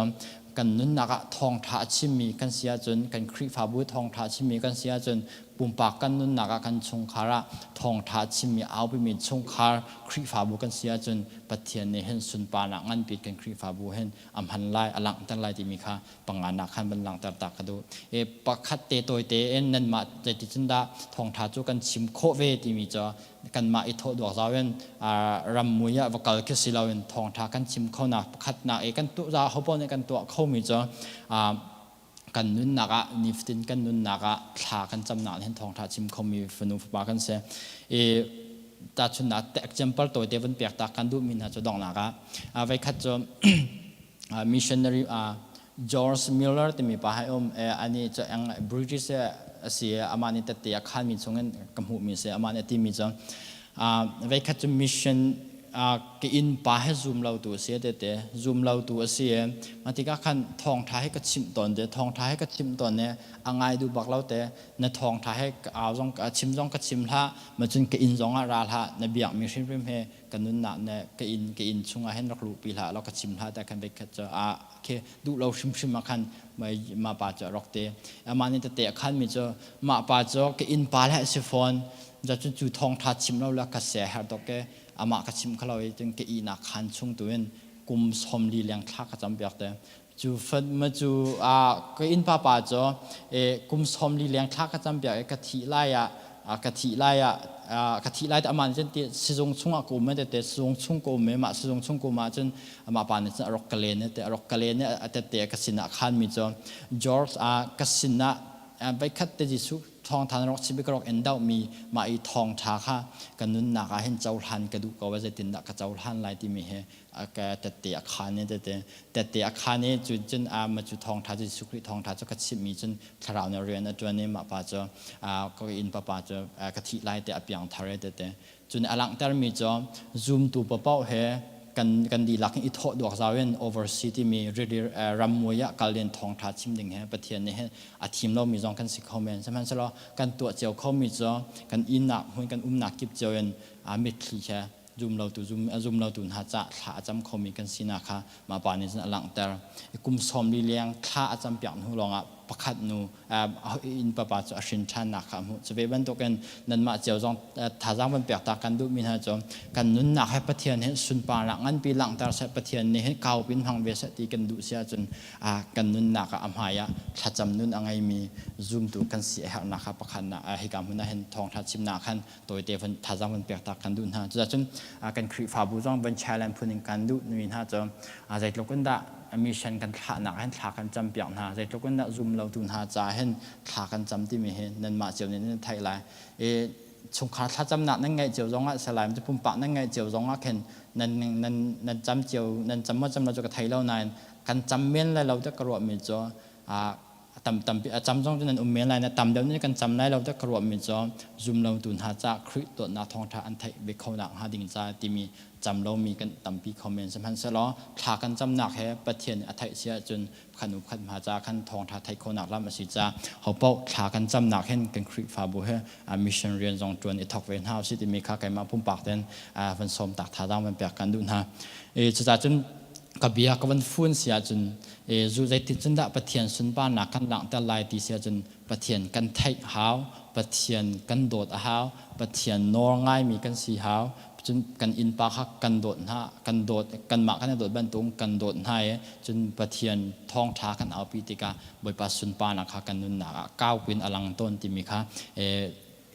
kan nunnak ah thawngṭha a chimmi kan si ahcun kan Khrihfabu thawngṭha a chimmi kan si ahcun pumpak kan nunnak ah kan chungkhar ah thawngṭha a chimmi aupimi chungkhar Khrihfabu kan si ahcun Pathian nih hin sunparnak nganpi kan Khrihfabu hin a hman lai a langhter lai timi kha panganak khan van langhter ta ka duh. E pakhat te tawi tein nanmah zeiticun dah thawngṭha cu kan chim khawh ve timi cu kanmah i thawh duak zau in ram mui ah va kal khi si loin thawngṭha kan chim khonak pakhatnak i kan tuah za hopaoh nih kan tuah khomi cu kan nunnak ah nifatin kan nunnak ah thla kan camnak hin thawngṭha chim khomi fanu fapa kan si. I tahchunhnak example tawite van pek ta kan duhmi hna cu donghnak ah voikhat cu missionary George Miller timi pa hai um ani cu British a si amah nih tette a khanmi chungin ka hmuhmi si amah nih a timi cu veikhat cu mission ka inn pa he zum lo tu a si tete zum lo tu a si ma tikah khan thawngtha he ka chimh tawn te thawngtha he ka chimh tawn ne a ngai duh bak lo te na thawngtha he ka au zong ka chim zong ka chim hlah ma cun ka inn zong ah ra hlah na biak mi hrimhrim he ka nunnak ne ka inn chungah hin rak luhpi hlah law ka chim hlah ta khan veikhat cu a khi duh lo hrimhrim ah khan ma pa cu a rak ti amah nih tete a khan mi cu mah pa cu ka inn pa le si fawn cun cu thawngtha chim lo la ka se her tok ke. Amah ka chim khalo i cun ka ihnak khaan chung tu in kum 40 leng thla ka cam piak te. Cu fat ma cu a ka innpa pa cu e kum 40 leng thla ka cam piak i ka thih lai ah ka thih lai ah ka thih lai te amah nih cun sizung chungah ka um te sizung chung ka um i mah sizung chung ka um ahcun amah pa nih cun a rak ka len te a rak ka len i a tette ka sinah khan mi cu George a ka sinah veikhat te Jesuh thawngtha na rak chim i ka rak in dohmi mah i thawngtha kha ka nunnak ah hin cohlan ka duh ko zeitindah ka cohlan lai timi hi ka tette a khan i tete tette a khan i cu cun a ma cu thawngtha cu Jesuh Khrih thawngtha cu ka chimhmi cun thlarau nih rian a ṭuan i mah pa cu ka inn papa cu ka thih lai te a piang thar i tete cun a langhtermi cu zumtu papaoh he kan kan dihlak in i thawh duak zau in oversea timi rili rammuai ah kal in thawngtha chim ding he Pathian nih hin a thim lomi zong kan si kho men sihmanhsehlaw kan tuah cio khomi cu kan innak hmun kan umnak kip cio in mitthli he zum lotu zum a zum lotu hna cah thla a cam khomi kan sinak kha mah pa nih cun a langhter. Kum 40 leng thla a cam piak hnu lawngah pakhat nu inn papa cu a hrin ṭhannak kha a hmuh. Cu ve bantukin nanmah cio zong thazaang van pek ta kan duhmi hna cu kan nunnak he Pathian he sunparnak nganpi langhter seh Pathian nih hin kau pin hmang ve seh ti kan duh si ahcun kan nunnak ah a hmai ah thlacam nun a ngeimi zumtu kan si a herhnak kha pakhatnak hika hmun ah hin thawngṭha chimnak khan tawite van thazaang van pek tak kan duh hna. Cucun kan Khrihfabu zong van challenge phun in kan duh mi hna cu zeitluk in dah mission kan thlahnak hin thla kan cam piak hna zeitluk in dah zum lo tu hna ca hin thla kan cam timi hi nanmah cio nih nan theih lai. I chungkhar thlacamnak nan ngeih cio zong ah salai pumpak nan ngeih cio zong ah khin nan nan nan cam cio nan cam maw cam lo cu ka thei lo nain kan cam men lai lo te ka ruah mi cu tam tampi a cam zong cu nan um men lai na tam deuh nih kan cam lai lo te ka ruah mi cu zum lo tu hna ca Khrih dawtnak thawngṭha an theih ve kho nak hnga ding ca timi cam lomi kan tampi kho men sihmanhsehlaw thla kan camnak he Pathian a theih si ahcun khan u khat hma ca khan thawngṭha theih khawhnak lam a si ca hopaoh thla kan camnak hin kan Khrihfabu he mission rian zong ṭuan i thawk ve hna usih timi kha keimah pumpak ten van sawm tak thazaang van pek kan duh hna. Cucaah cun ka bia ka van fun si ahcun zu zeitin cun dah Pathian sunparnak kan langhter lai ti si ahcun Pathian kan theih hau, Pathian kan dawt a hau, Pathian nawl ngaimi kan si hau, cun kan innpa kha kan dawt hna, kan dawt kanmah kan i dawt bantuk kan dawt hna i cun Pathian thawngṭha kan aupi tikah Bawipa sunparnak kha kan nunnak ah kaupi in a lang tawn timi kha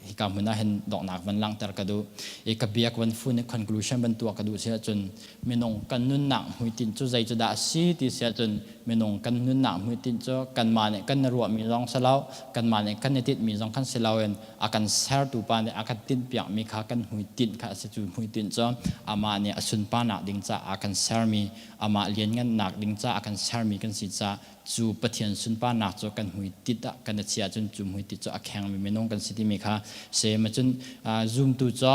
hika hmun ah hin donghnak van langhter ka duh. I ka biak van fun i conclusion van tuah ka duh si ahcun minung kan nunnak hmuitinh cu zei cu dah a si ti si ahcun minung kan nunnak hmuitinh cu kanmah nih kan i ruahmi zong si lo kanmah nih kan i tinhmi zong kan si loin a kan sertu pa nih a kan tinhpiakmi kha kan hmuitinh kha a si. Cu hmuitinh cu amah nih a sunparnak ding caah a kan sermi amah lianngannak ding caah a kan sermi kan si caah cu Pathian sunparnak cu kan hmuitit ah kan i chiah cun cu hmuitit cu a khengmi minung kan si timi kha sem cun zumtu cu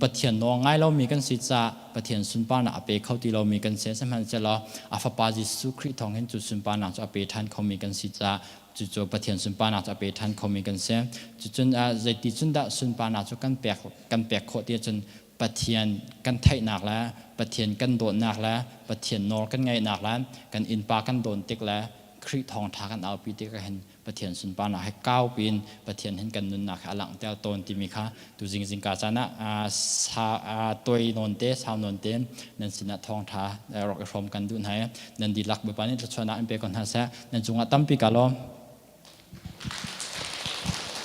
Pathian nawl ngai lomi kan si caah Pathian sunparnak a pe kho ti lomi kan si. Sihmanhsehlaw a fapa Jesuh Khrih thawng hin cu sunparnak cu a pe ṭhan khomi kan si caah cucu Pathian sunparnak cu a pe ṭhan khomi kan si. Cucun zeiti cun dah sunparnak cu kan pek kan pek khawh ti ahcun Pathian kan theihnak le Pathian kan dawtnak le Pathian nawl kan ngaihnak le kan innpa kan dawn tik le Khrih thawngṭha kan aupi tik ah hin Pathian sunparnak he kau piin Pathian hin kan nunnak he a langhter tawn timi kha tu zing zingka caan ah sa toi nawn te sau nawn te nan sinah thawngṭha rak i hrawm kan duh hna i nan dihlak Bawipa nih thluachuahnak in pe ko hna seh. Nan cungah tampi ka lawm.